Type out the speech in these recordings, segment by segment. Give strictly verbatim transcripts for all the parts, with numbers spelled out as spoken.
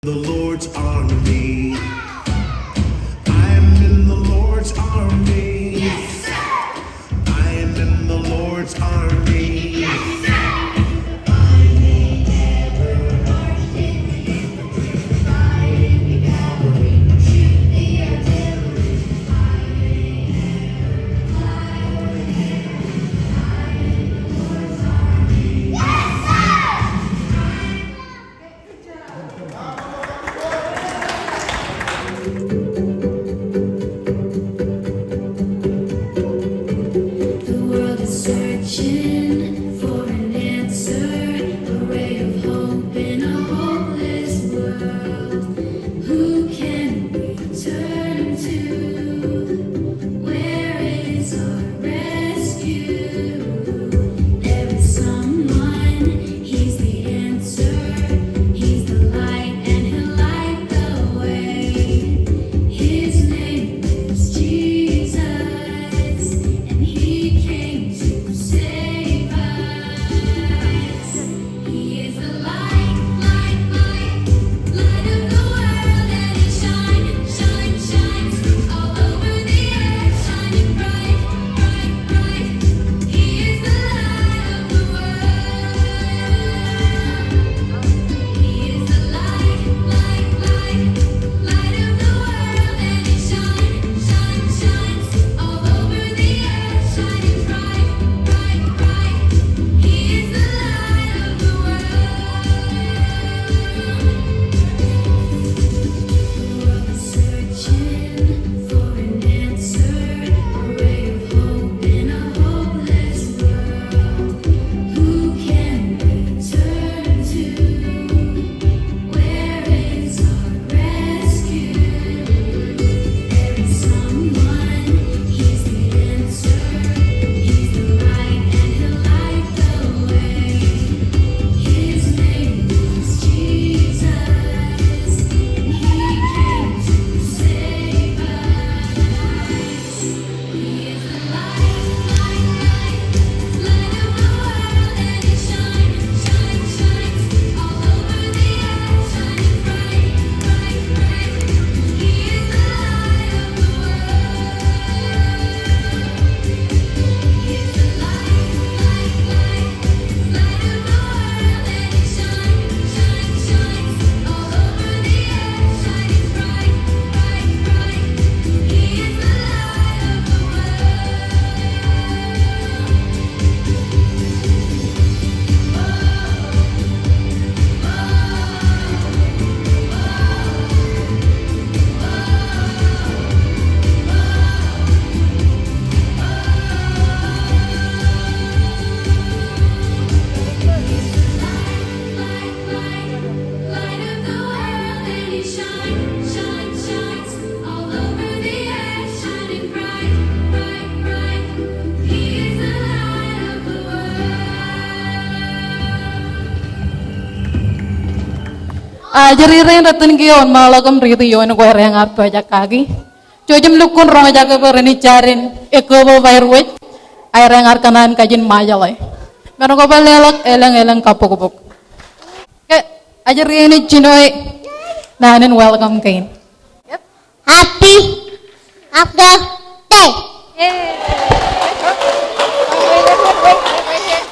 The Lord's army. I'm in the Lord's army. Yes, sir. I am in the Lord's army. Yes, sir. The world is searching for an answer, a ray of hope in a hopeless world. Who can we turn to? Where is our rescue? There is someone, he's the answer, he's the light, and he'll light the way. His name is Jesus, and he came to save us. He is the light, light, light, light of the world, and he shines, shines, shines all over the earth, shining bright, bright, bright. He is the light of the world. He is the light, light, light, light of the world, and he shines, shines, shines all over the earth, shining bright, bright, bright. He is the light of the world. The world is searching for an answer, a ray of hope in a hopeless world. Who can we turn to? Where is our rescue? There is someone, he's the answer, he's the light, and he'll light the way. His name is Jesus, and he came to save us. He is the light, light, light, light of the world, and he shines, shines, shines all over the earth, shining bright, bright, bright. He is the light of the world. He is the light, light, light, light of the world, and he shines, shines, shines all over the earth, shining bright, bright, bright. He is the light of the world. Light, light, light of the world, and he shines, shines, shines all over the earth, shining bright, bright, bright. He is the light of the world. A, ajri rein retten kiiō wōnṃaanḷọk im riiti ioon ko aer eañ ar pojak kaki. Jouj im lukkuun roñjake bwe ren ij jarin ekōbōb aer wōj, aer eañ ar kōṇaan kajin Ṃajeḷ e. Maroñ ke bar leḷọk elōñ elōñ kabbokbok. Ke, ajri rein ej jino e naan in welcome kein. Yep. Happy Mother's Day. Yay. Wait, wait, wait, wait, right here.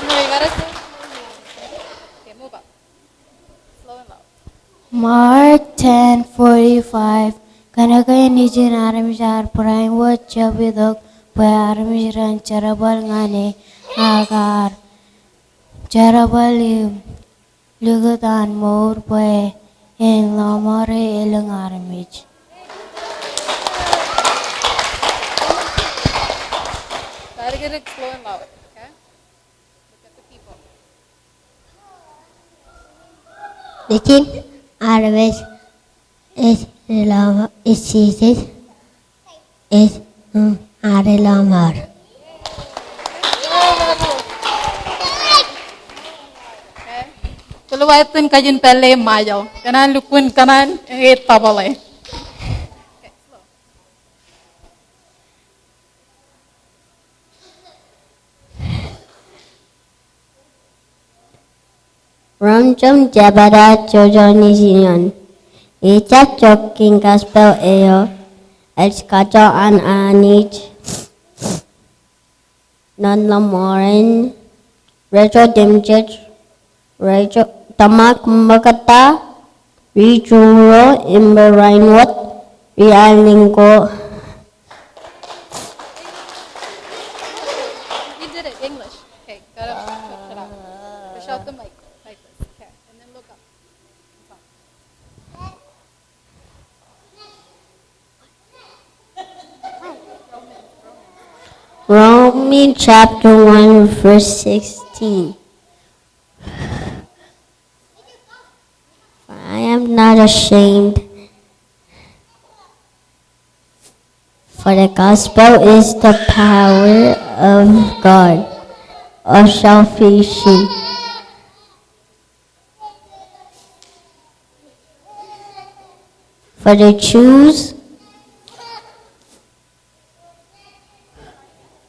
No, you gotta say. Okay, move up. Slow and loud. March ten forty-five, kōnke nejin armej ear barāinwōt jab itok bwe armej ren jerbal ñan e, ak ear jerbal im likūt an mour bwe en lọmọọr e elōñ armej. Try to get it slow and loud, okay? Look at the people. Nejin armej ej lọmọọr, ej Jisōs ej, mm, ad lọmọọr. Kwōlo aet in kajin pālle Ṃajeḷ. Kōṇaan lukkuun kōṇaan e tōpar e. Rom jom jepata jojo nejin eo. Ejab jokin gospel eo ej kajoor an Anij Nōn ḷōṃarein, Rachel Dimchich, Rachel Tamak Makata, Ri Juro, Imber Rainwat, Ri Alingko. You did it, English. Okay, gotta switch it up. Push out the mic like this. Okay, and then look up. Romans chapter one, verse sixteen. For I am not ashamed, for the gospel is the power of God of salvation for the Jews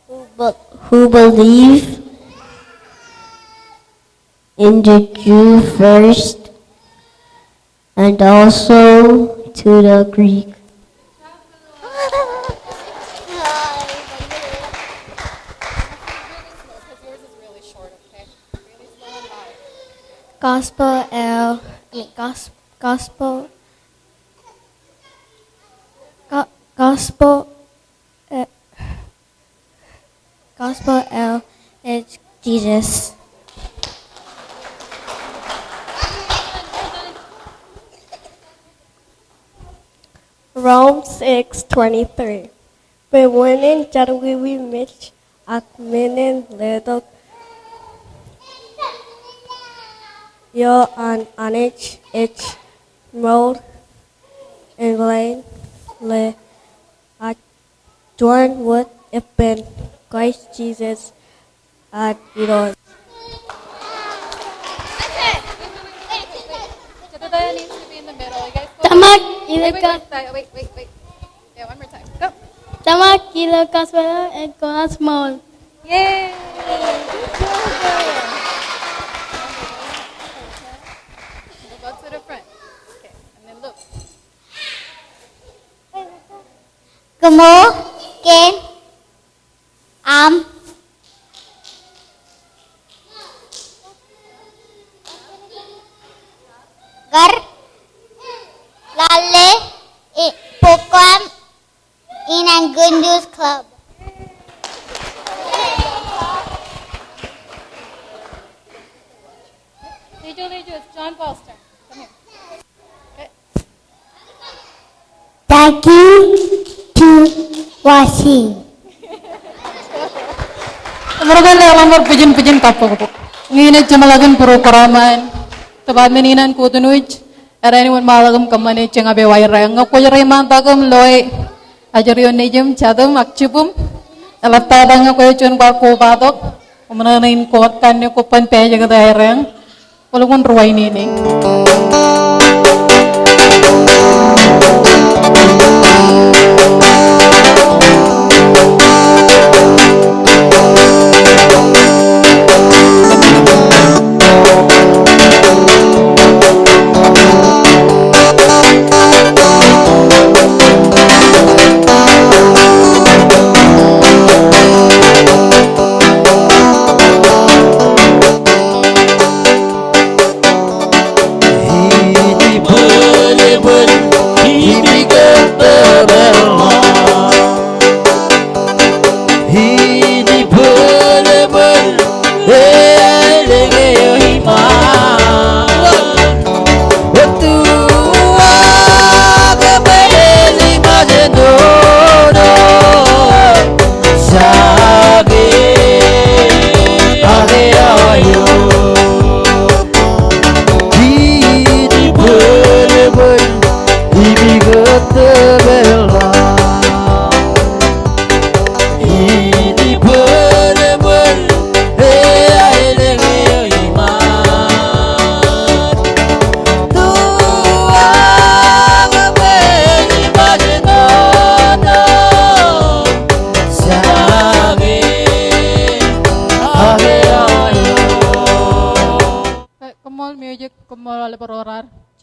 who be-, who believe, and the Jew first, and also to the Greek. Gospel eo, I mean, gos-, gospel, go-, gospel, eh, gospel eo ej Jisōs. Rome six twenty-three. Bwe wūnin jerọwiwi mej ak men in letok eo an Anij ej mour in ḷein ḷe, ak juon wōt ippān Christ Jesus ad irooj. Jedediah needs to be in the middle. You guys go. Tamak, wait, wait, wait, wait, wait, wait. Yeah, one more time. Go. Tamak, ilo gospel eo ej koṃ mour. Yay! Good job, guys. We'll go to the front. Okay, and then look. Koṃ kōn aṃ kar lale i program in an Good News Club. Lejo, Lejo, it's John Paul's turn. Come here. Okay. Thank you to watching. Emaroñ ke leḷọk bar pijin pijin kabbokbok. Ñe ej jeṃḷọkin program eo an department in an kōtun wōj, ej āinwōt ṃaḷa kōṃṃane jeñab eo Airrae. Ñe kwōj reiṃaantak im loe ajri eo nejūṃ, jatūṃ ak jibūṃ, eḷaptata ñe kwōj juon kwaar kobatok, koṃṃool in kōn kaṇe kwōj ban pād kōn Airrae. Kwōlukkuun ruwainene.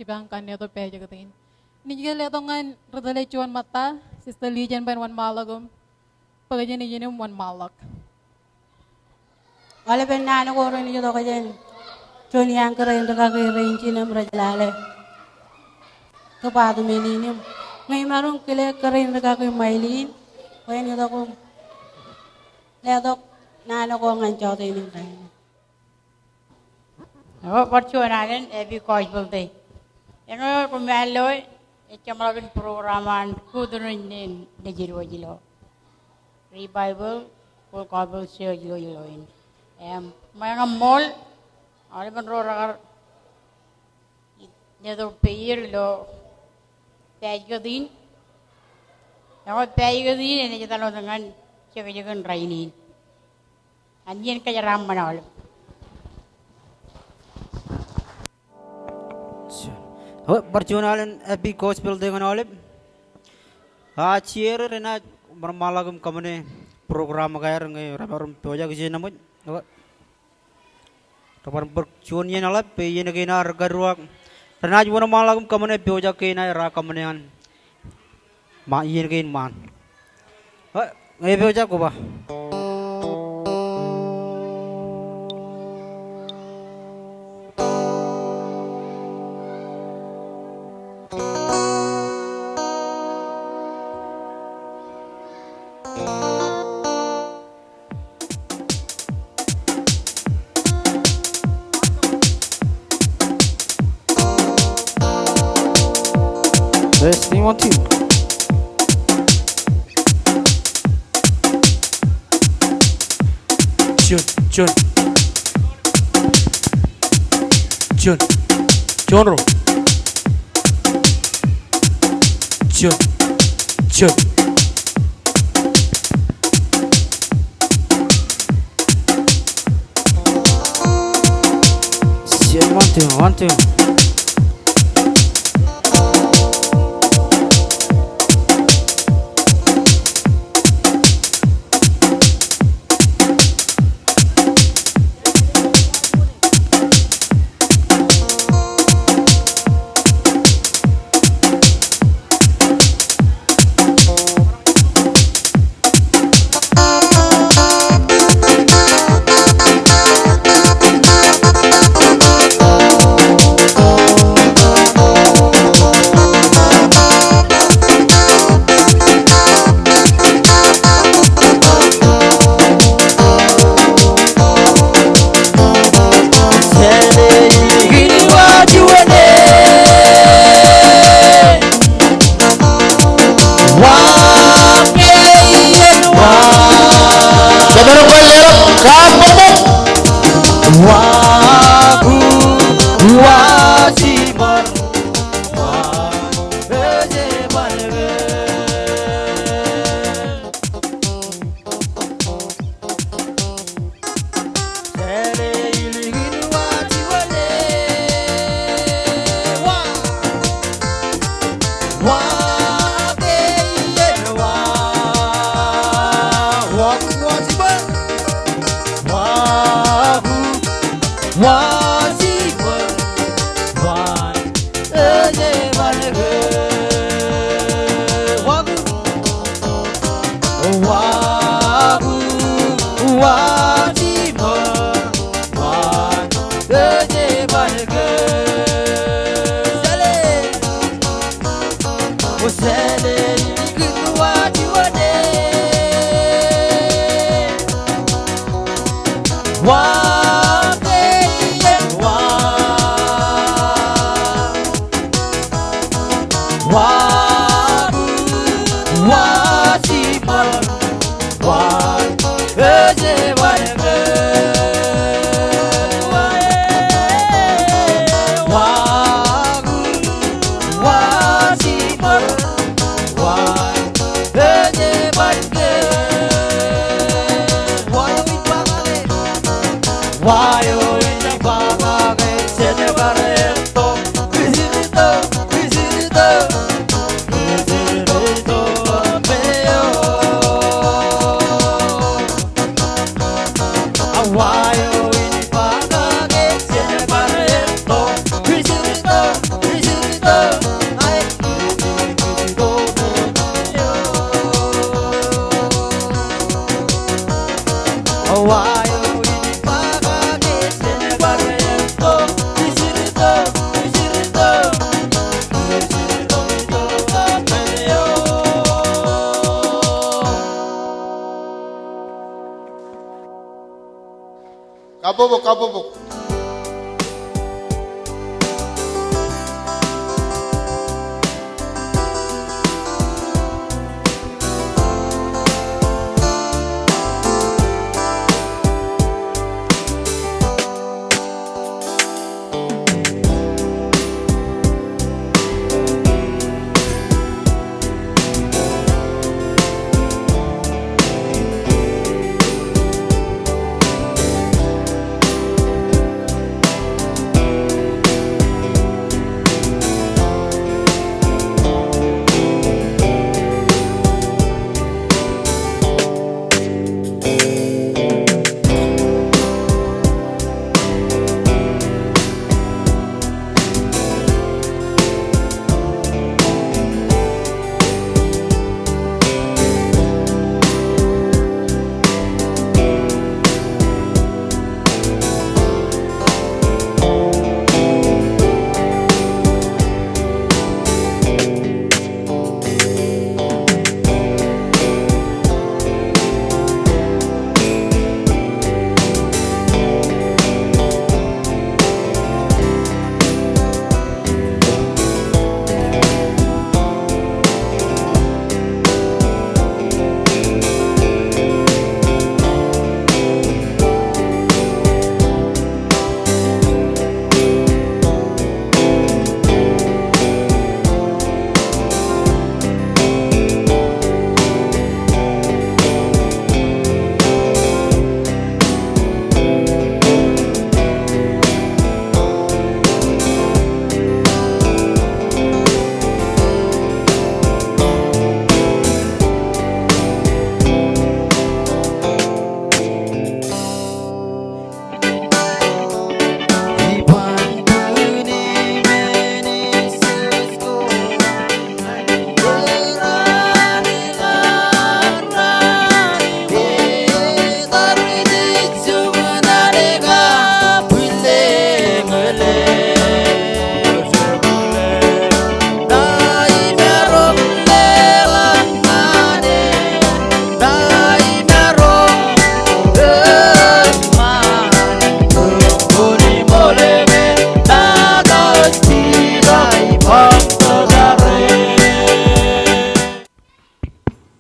ippaṃ kōn letok pāāj kein. Inaaj ke letok ñan ri-tōl eo juon ṃōtta, Sister Lee jen ban wōnṃaanḷọk im bōk jān ijin im wōnṃaanḷọk. Aolepen naan ko renaaj itok jān juon iaan kōrā in rikaki rein jinem rej lale department in im ñe imaroñ kile kōrā in rikaki Ṃailin bwe en itok im letok naan ko ñan jọteen in rainin. Eo, bar juon alen Happy Gospel Day. Āinwōt koṃ āinwōt ej jeṃḷọkin program an kūtōn in nejid wōj ilo Revival Full Gospel Church ilo, ilo in. Im, ṃōj ñan ṃool aolepen ro rekar letok peier ilo pāāj kein. Eo, pāāj kein enaaj etal wōt ñan jekjekin rainin. An iien kōjeraaṃṃan aolep. Eo, bar juon alen Happy Gospel Day ñan aolep. A, chair renaaj wōnṃaanḷọk im kōṃṃane program ko aer ñe remaroñ pojak ijeṇ eṃōj. Eo, rebar bōk juon iien eḷap bwe iien kein ar kōddu ak renaaj wōnṃaanḷọk im kōṃṃane pojak kein aer kōṃṃane an ṃaan, iien kein ṃaan. Eo, ñe pojak koba. Testing, one, two. Juon, juon. Juon. Juon ro. Juon. Juon. One, two, one, two. Kabbokbok, kabbokbok.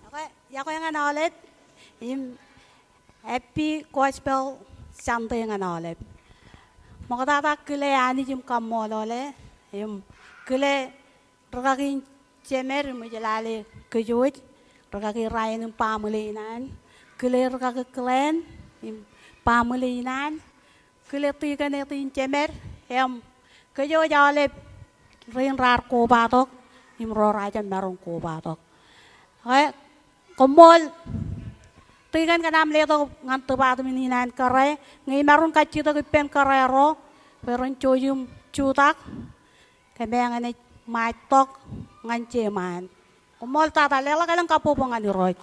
Iọkwe, iọkwe ñan aolep im Happy Gospel Sunday ñan aolep. Ṃoktata kile Anij im kaṃṃoolole im kile rūkaki in jemed im ij lale kōj wōj, rūkaki Ryan im baaṃle in an, kile rūkaki Glenn im baaṃle in an, kile tikōn eo in jemed, im kōj wōj aolep rein raar kobatok im ro raar jab maroñ kobatok. Ekwe, koṃṃool tikōn kōn aṃ letok ñan department in an kōrā, ñe imaroñ kajjitōk ippān kōrā ro bwe ren jouj im jutak, kōmeañ enaaj ṃaaj tok ñan jeṃaan. Koṃṃool tata, leḷọk elōñ kabbokbok ñan Irooj.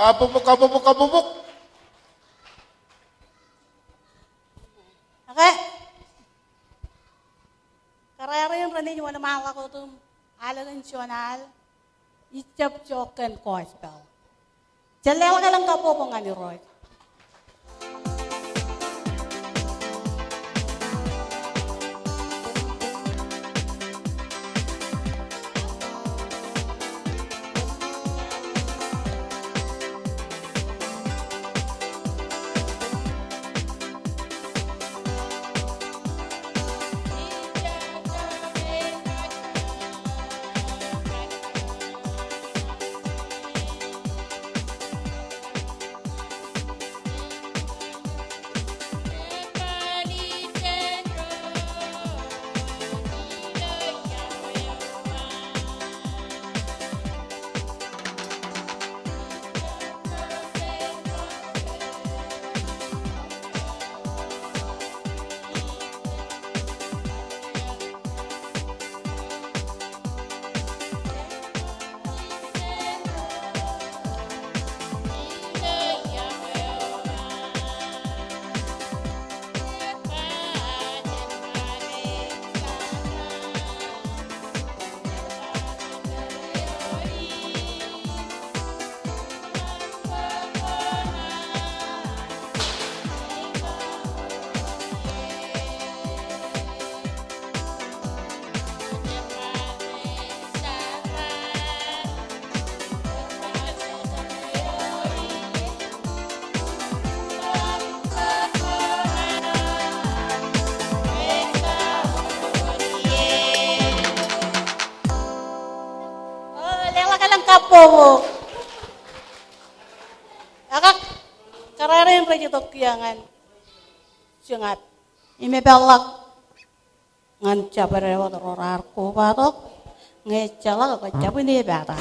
Kabbokbok, kabbokbok, kabbokbok. Okay. Kōrā rein renaaj wōnṃaanḷọk wōt im alen juon al ijab jook kōn gospel. Jen leḷọk elōñ kabbokbok ñan Irooj. O, leḷọk elōñ kabbokbok. Ak, kōrā rein rej itok kiiō ñan jiñap im epeḷḷọk ñan jabdewōt ro raar kobatok ñe ejjeḷọk bwe jabdewōt epata.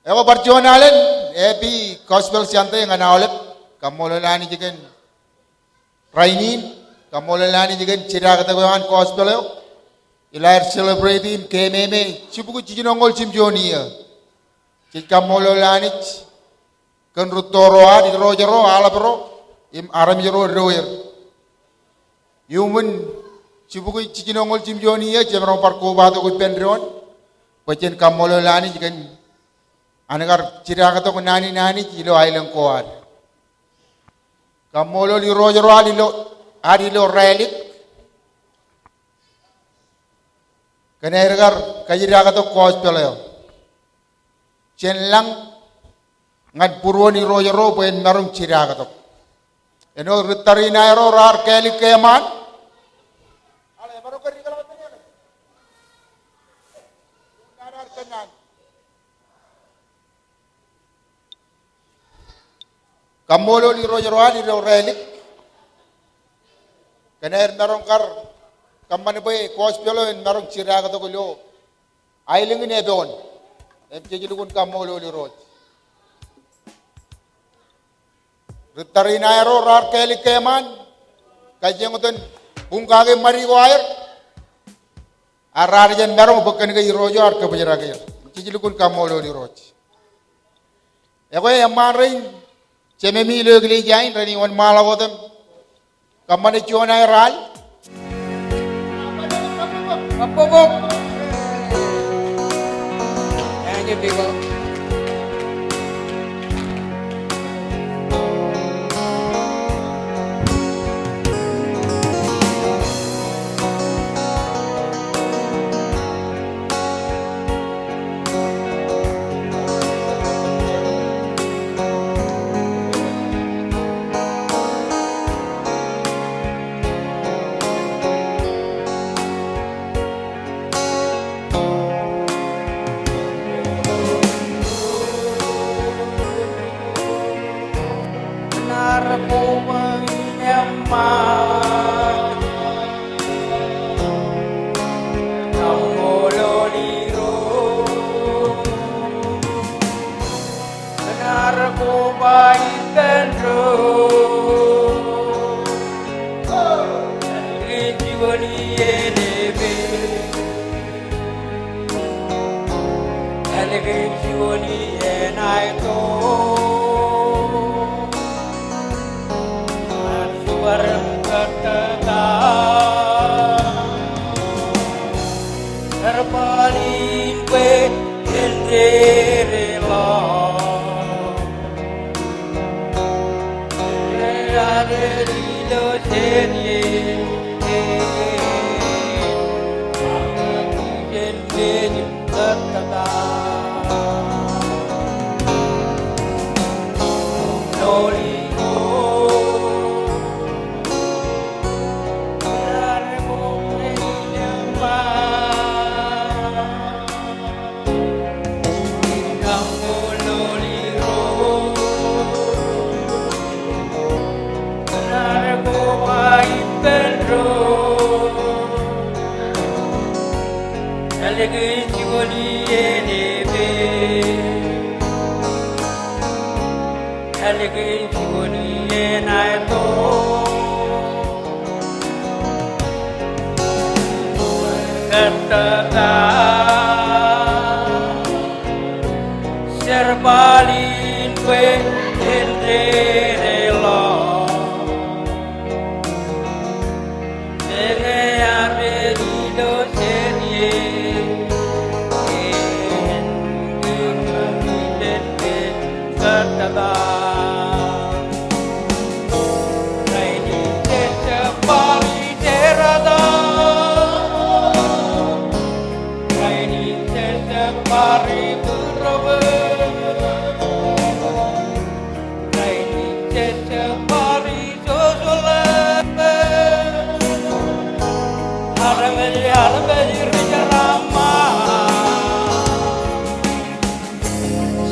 Ekwe bar juon alen, Happy Gospel Sunday ñan aolep. Kaṃṃoolol Anij kōn rainin, kaṃṃoolol Anij kōn jidaaktok eo an gospel eo. Ilo aer celebrate im kememej jibukwi jijinoñoul jimjuon iiō. Jej kaṃṃoolol Anij kōn rūtto ro ad, irooj ro, aḷap ro, im armej ro doer. Iuṃwin jibukwi jijinoñoul jimjuon iiō, jemaroñ bar kobatok ippān doon bwe jen kaṃṃoolol Anij kōn an kar jidaaktok naan in Anij ilo aelōñ ko ad. Kaṃṃoolol irooj ro ad ilo, ad ilo Rālik kōn aer kar kajidaaktok gospel eo. Jen lañ ñan būruon irooj ro bwe en maroñ jidaaktok. Āinwōt ri tariṇae ro raar kāālik ke eṃṃaan. Kaṃṃoolol irooj ro ad ilo rālik. Kōn aer maroñ kar kōṃṃan bwe gospel eo en maroñ jidaaktok ilo aelōñ in Epoon. Im jej lukkuun kaṃṃoolol Irooj. Ri tariṇae ro raar kāālik ke eṃṃaan, kajjioñ itōn buñ kake ṃadi ko aer, ak raar jen maroñ bwe kōn ke irooj eo ear kōbōjrak er. Jej lukkuun kaṃṃoolol Irooj. Ekwe, eṃṃaan rein jememi ilo eklejia in renaaj wōnṃaanḷọk wōt im kōṃṃane juon aer al. Thank you, people. Ālikin juon iien ej pād. Ālikin juon iien ej to. Bar juon bar im kōttōta. Jerbal in bwe en dedeḷọk. Ālikin juon iien ej pād. Ālikin juon iien ej to. Kōttōta. Jerbal in bwe en dedeḷọk. Eñe ear pād ilo jān ie, en kōṃṃan jān ie kōttōta. Rainin jej jab bar ijerata. Rainin jej jab bar ibūrobōt. Rainin jej jab bar ijojoḷā. Armej, armej ri jeraaṃṃan.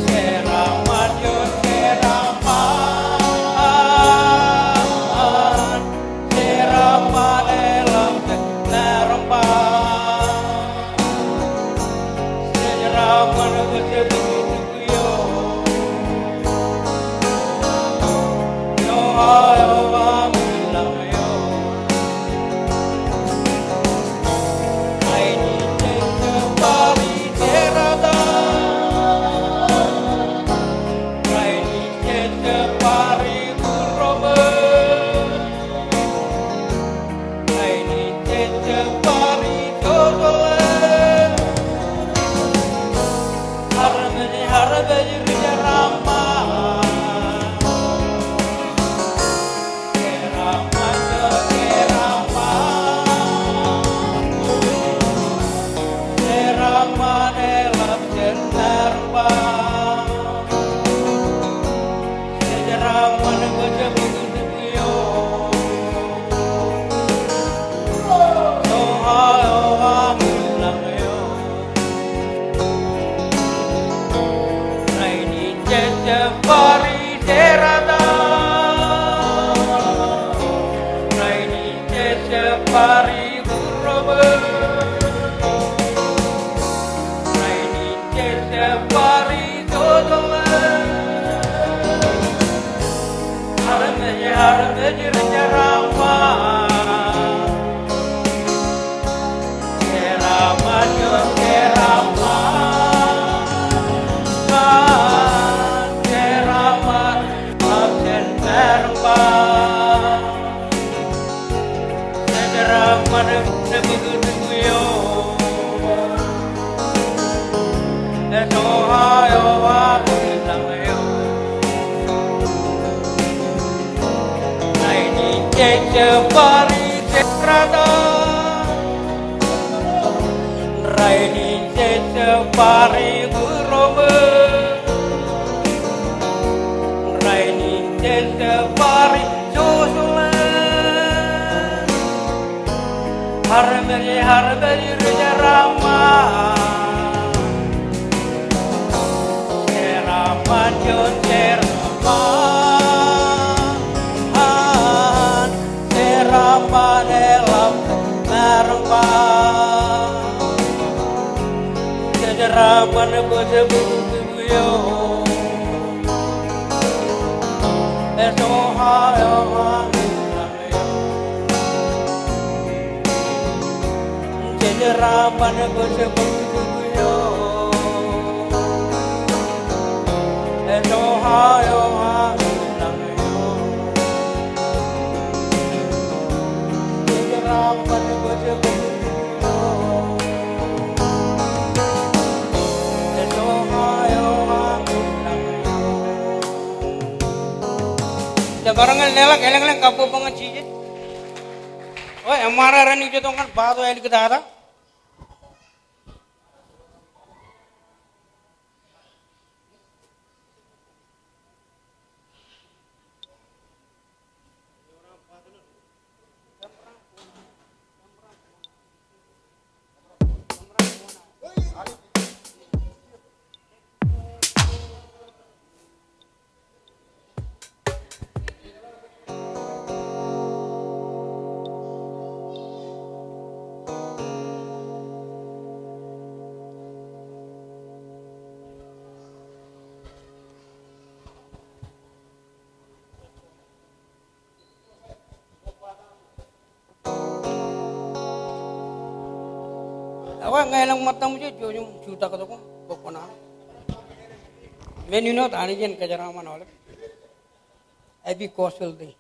Jeraaṃṃan eo, jeraaṃṃan. Jeraaṃṃan eḷap maroñ ba. Bar ñan leḷọk elōñlōñ kabbokbok ñan Jisōs. O, eṃṃan raṇ eo ijetok ñan bato āliktata. Ekwe ñe elōñ ṃōttan eo, jouj im jutak tok im bōk kuṇaō. Men in wōt Anij en kōjeraaṃṃan aolep. Happy Gospel Day.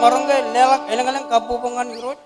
Maroñ ke leḷọk elōñlōñ kabbokbok ñan Irooj.